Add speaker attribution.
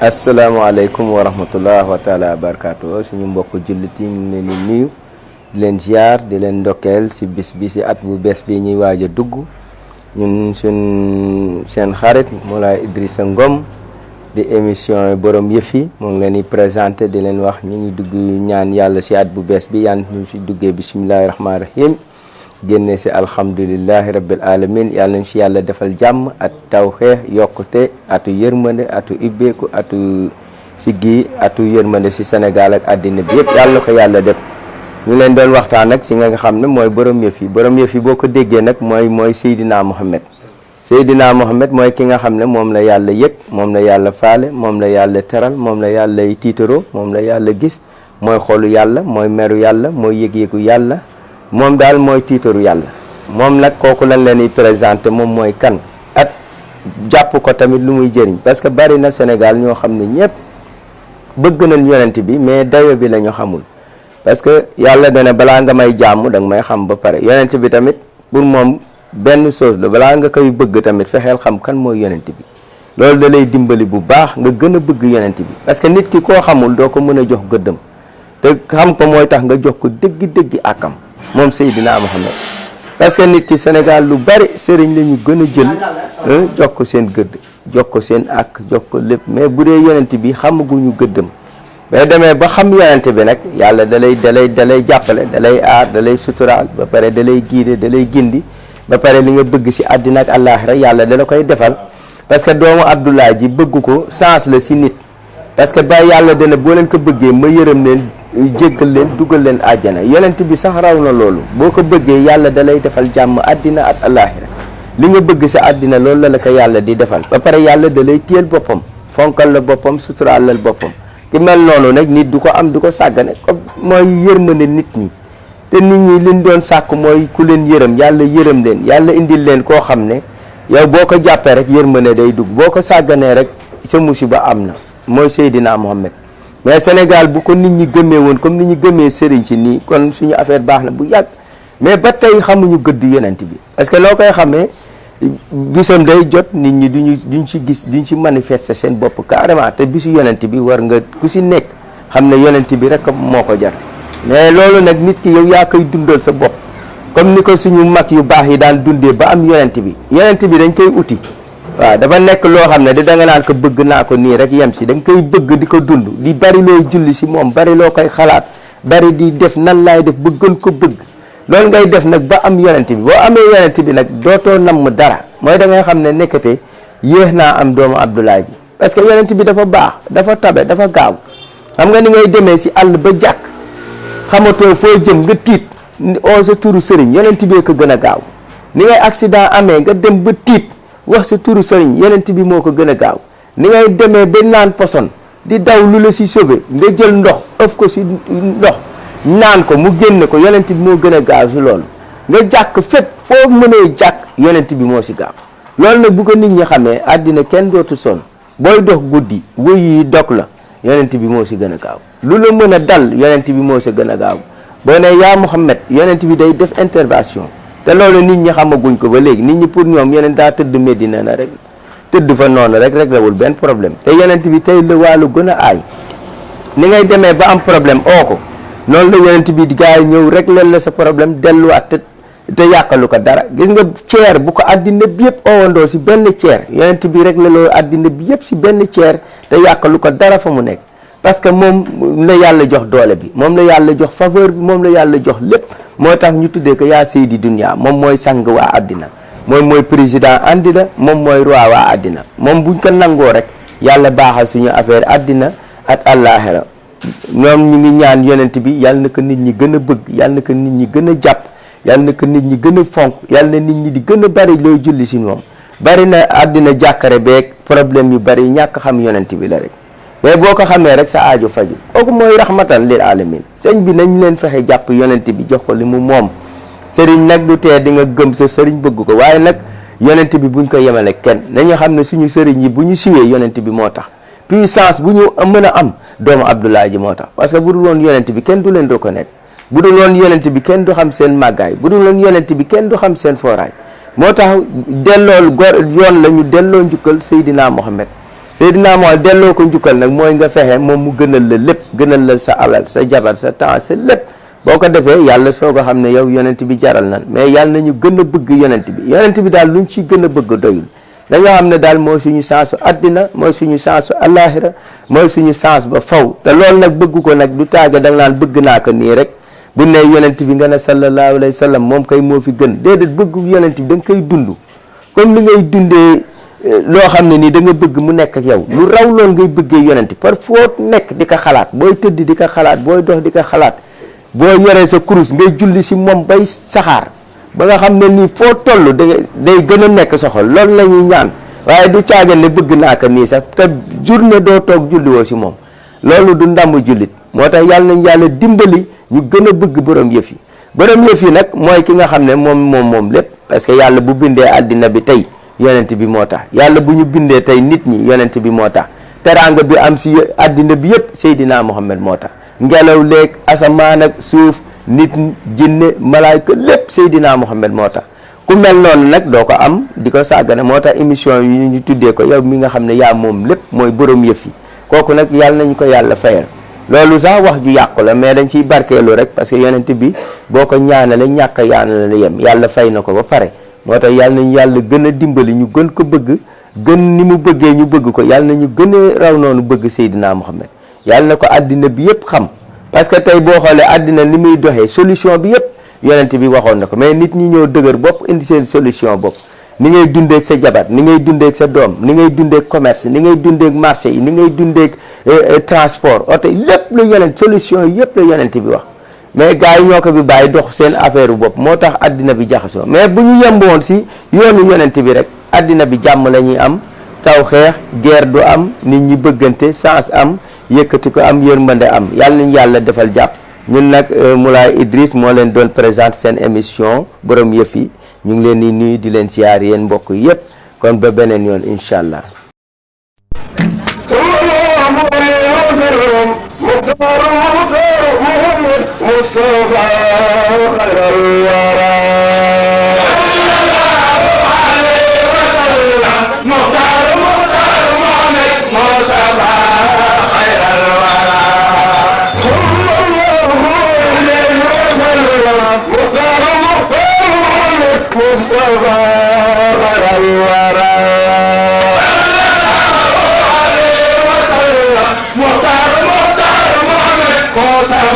Speaker 1: asalaamaaleykum wa rahmatullah wa taala wa barakatuh suñu mbokk jullit yi ñu leen di nuyu di leen ziar di leen ndokkeel si bis bi si at bu bees bi ñuy waaj a dugg ñun seen xarit Moulay Idrissa Ngom di émission borom yëf yi moo ngi leen di présenté di leen wax ñu ngi dugg ñaan yàlla si at bu bees bi yaan ñu si duggee bisimilahi rahmaani rahim génne si alhamdulilahi rabbil alamin yàlla nañ si yàlla defal jàmm at tawxeex yokkute atu yërmande atu ibbeeku atu siggi atu yërmande si Sénégal ak àddina bi yëpp yàlla ko yàlla def ñu leen doon waxtaan nag si nga xam ne mooy borom yëf yi boo ko déggee nag mooy Seydina Mohamed mooy ki nga xam ne moom la yàlla yëg moom la yàlla faale moom la yàlla teral moom la yàlla tiitaroo moom la yàlla gis mooy xolu yàlla mooy meru yàlla mooy yëg-yëgu yàlla moom daal mooy tiitaru yàlla moom nag kooku lañ leen di présenté moom mooy kan at jàpp ko tamit lu muy jëriñ parce que bari na Sénégal ñoo xam ne ñëpp bëgg nañ yonent bi mais dayo bi la ñu xamul parce que yàlla dana balaa nga may jàmm danga may xam ba pare yonent bi tamit pour moom benn chose la balaa nga koy bëgg tamit fexeel xam kan mooy yonent bi loolu da lay dimbali bu baax nga gën a bëgg yonent bi parce que nit ki koo xamul doo ko mën a jox gëddam te xam ko mooy tax nga jox ko dëgg-dëgg akam moom Seydina Mohamed parce que nit ki Sénégal lu bari sëriñ la ñu gën a jël jox ko seen gëdd jox ko seen ak jox ko lépp mais bu dee yonent bi xamaguñu gëddam mais demee ba xam yonent bi nag yàlla dalay jàppale dalay aar dalay suturaal ba pare dalay giide dalay gindi ba pare li nga bëgg si àddina ak àllaaxira yàlla dala koy defal parce que doomu Abdoulaye ji bëgg ko sens la si nit parce que ba yàlla dana boo leen ko bëggee ma yërëm leen jéggal leen dugal leen àjjana yonent bi sax raw na loolu boo ko bëggee yàlla dalay defal jàmm àddina ak àllaaxira li nga bëgg sa àddina loolu la ko yàlla di defal ba pare yàlla dalay téyel boppam fonkal la boppam suturaalal boppam ki mel noonu nag nit du ko am du ko sàggane comme mooy yërmande nit ñi te nit ñi liñ doon sàkk mooy ku leen yërëm leen yàlla indil leen koo xam ne yow boo ko jàppee rek yërmande day dugg boo ko sàgganee rek sa musiba am na mooy Seydina Mohamed mais Sénégal bu ko nit ñi gëmee woon comme ni ñu gëmee sëriñ si nii kon suñu affaire baax na bu yàgg mais ba tey xamuñu gëddu yonent bi parce que loo koy xamee bisam day jot nit ñi duñ ci gis duñ ci manifester seen bopp carrément te bisu yonent bi war nga ku si nekk xam ne yonent bi rek moo ko jar mais loolu nag nit ki yow yaa koy dundal sa bopp comme ni ko suñu mag yu baax yi daan dundee ba am yonent bi dañ koy uti waaw dafa nekk loo xam ne da nga naan ko bëgg naa ko nii rek yem si da nga koy bëgg di ko dund di bari looy julli si moom bari loo koy xalaat bari di def nan laay def ba gën ko bëgg loolu ngay def nag ba am yonent bi boo amee yonent bi nag dootoo namm dara mooy da ngay xam ne nekkate yéex naa am doomu Abdoulaye ji parce que yonent bi dafa baax dafa tabe dafa gaaw xam nga ni ngay demee si àll ba jàkk xamatoo foo jëm nga tiit oo sa turu sëriñ yonent bee ko gën a gaaw ni ngay accident amee nga dem ba tiit wax sa turu sëriñ yonent bi moo ko gën a gaaw ni ngay demee ba naan poson di daw lu la si sauvé nga jël ndox ëf ko si ndox naan ko mu génne ko yonent bi moo gën a gaaw si loolu nga jàkk fépp foo mënee jàkk yonent bi moo si gaaw loolu nag bu ko nit ñi xamee àddina kenn dootu sonn booy dox guddi wuy yi dog la yonent bi moo si gën a gaaw lu la mën a dal yonent bi moo si gën a gaaw boo ne yaa Muhammad yonent bi day def intervention te loolu nit ñi xamaguñ ko ba léegi nit ñi pour ñoom yeneen daa tëdd Medina na rek tëdd fa noonu rek réglewul benn problème te yonent bi tey la wàllu gën a aay ni ngay demee ba am problème oo ko noonu la yonent bi di gars yi ñëw réglé la sa problème delluwaat te yàqalu ko dara gis nga ceer bu ko àddina bi yëpp owandoo si benn ceer yonent bi réglé loo àddina bi yëpp si benn ceer te yàqalu ko dara fa mu nekk parce que moom la yàlla jox doole bi moom la yàlla jox faveur bi moom la yàlla jox lépp moo tax ñu tuddee ko yaa seydi dunya moom mooy sang waa àddina mooy président àddina moom mooy roi waa àddina moom buñ ko nangoo rek yàlla baaxal suñu affaire àddina ak àllaaxira ñoom ñu ngi ñaan yonent bi yàlla na ko nit ñi gën a bëgg yàlla na ko nit ñi gën a jàpp yàlla na ko nit ñi gën a fonk yàlla na nit ñi di gën a bari looy julli si moom bari na àddina jàkkare beeg problème yu bari ñàkk xam yonent bi la rek mais boo ko xamee rek sa aajo faju kooku mooy rahmatan lil alamin sëñ bi nañ leen fexe jàpp yonent bi jox ko li mu moom sëriñ nag du tee di nga gëm sa sëriñ bëgg ko waaye nag yonent bi buñ ko yemale kenn nañu xam ne suñu sëriñ yi bu ñu siwee yonent bi moo tax puissance bu ñu mën a am doomu Abdoulaye ji moo tax parce que bu dul woon yonent bi kenn du leen reconnaître bu dul woon yonent bi kenn du xam seen màggaay bu dul woon yonent bi kenn du xam seen fooraay moo tax dellool gor yoon la ñu delloo njukkal Seydina Mohamed Seydina Mohamed delloo ko njukkal nag mooy nga fexe moom mu gënal la lépp gënal la sa alal sa jabar sa temps sa lépp boo ko defee yàlla soo ko xam ne yow yonent bi jaral nan mais yàlla nañu gën a bëgg yonent bi daal luñ ci gën a bëgg doyul dañoo xam ne daal mooy suñu sensu àddina mooy suñu sensu àllaaxira mooy suñu sens ba faw te loolu nag bëgg ko nag du taaga da nga naan bëgg naa ko nii rek bu ne yonent bi nga ne sallallahu alayhi wa sallam moom kay moo fi gën déedéet bëgg yonent bi da nga koy dund comme li ngay dundee loo xam ne nii da nga bëgg mu nekk ak yow lu raw loolu ngay bëggee yonent par foo nekk di ko xalaat booy tëdd di ko xalaat booy dox di ko xalaat boo yoree sa kurus ngay julli si moom bay saxaar ba nga xam ne nii foo toll day gën a nekk sa xol loolu la ñuy ñaan waaye du caaga ne bëgg naa ko nii sax te journée doo toog julliwoo si moom loolu du ndàmb jullit moo tax yàlla nañ yàlla dimbali ñu gën a bëgg borom yëf yi nag mooy ki nga xam ne moom lépp parce que yàlla bu bindee àddina bi tey yonent bi moo tax yàlla bu ñu bindee tey nit ñi yonent bi moo tax teraanga bi am si àddina bi yëpp Seydina Mohamed moo tax ngelaw léeg asamaan ak suuf nit jinne malaayka lépp Seydina Mohamed moo tax ku mel noonu nag doo ko am di ko sàggane moo tax émission yi ñu tuddee ko yow mi nga xam ne yaa moom lépp mooy borom yëf yi kooku nag yàlla nañu ko yàlla fayal loolu sax wax ju yàqu la mais dañ ciy barkeelu rek parce que yonent bi boo ko ñaanale ñàkk a ñaanale yem yàlla fay na ko ba pare moo tax yàlla nañu yàlla gën a dimbali ñu gën ko bëgg gën ni mu bëggee ñu bëgg ko yàlla nañu gën a raw noonu bëgg Seydina Mohamed yàlla na ko àddina bi yëpp xam parce que tey boo xoolee àddina ni muy doxee solution bi yëpp yonent bi waxoon na ko mais nit ñi ñoo dëgër bopp indi seen solution bopp ni ngay dundeek sa jabar ni ngay dundeek sa doom ni ngay dundeek commerce ni ngay dundeek marché yi ni ngay dundeek transport oto lépp la yonent solution yi yëpp la yonent bi wax mais gars yi ñoo ko bi bàyyi dox seen affaire bopp moo tax àddina bi jaxasoo mais bu ñu yemboon si yoonu yonent bi rek àddina bi jàmm la ñuy am taw xeex guerre du am nit ñi bëggante sens am yëkkati ko am yërmande am yàlla nañu yàlla defal jàpp ñun nag Moulay Idriss moo leen doon présenter seen émission borom yëf yi ñu ngi leen di nuyu di leen siyaar yéen mbokk yëpp kon ba beneen yoon incha allah.
Speaker 2: Muhtar Muhammad